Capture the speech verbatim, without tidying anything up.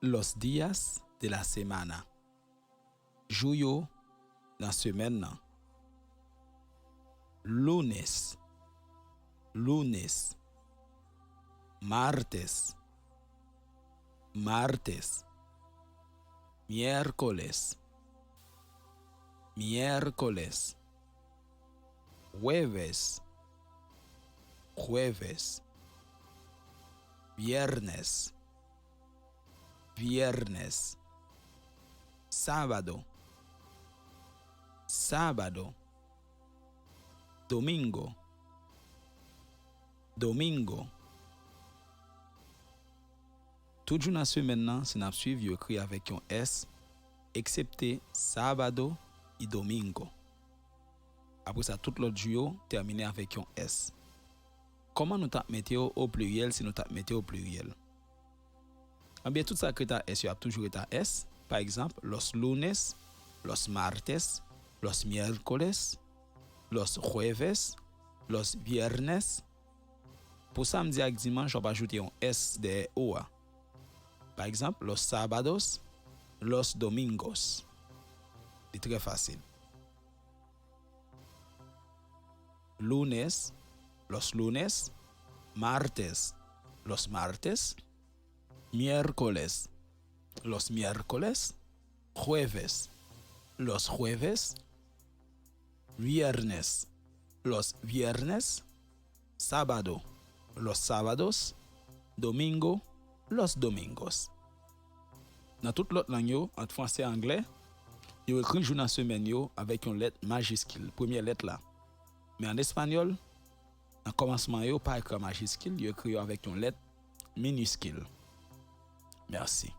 Los días de la semana. Jou yo nan semèn nan. Lunes, lunes. Martes, martes. Miércoles, miércoles. Jueves, jueves. Viernes, viernes. Sábado, sábado. Domingo, domingo. Tout jou nan semèn nan, si n ap swiv, yo ekri avèk yon S, eksepte sábado y domingo. Apre sa, tout lòt jou yo tèmine avèk yon S. Kòman nou t ap mete yo o pliryèl si nou t ap mete o pliryèl? Ebyen, tout sa k ret a S yo ap toujou ret a S. Pa egzanp, los lunes, los martes, los miércoles, los jueves, los viernes. Pou samdi ak dimanch, w ap ajoute yon S dèyè O a. Pa egzanp, los sábados, los domingos. Li trè fasil. Lunes, los lunes. Martes, los martes. Miércoles, los miércoles. Jueves, los jueves. Viernes, los viernes. Sábado, los sábados. Domingo, los domingos. Nan tout lòt lang yo, ant fransè ak anglè, yo ekri jou nan semèn yo avèk yon lèt majiskil, premyè lèt la. Men an espanyòl, nan kòmansman yo pa ekri an majiskil, yo ekri yo avèk yon lèt miniskil. Mèsi.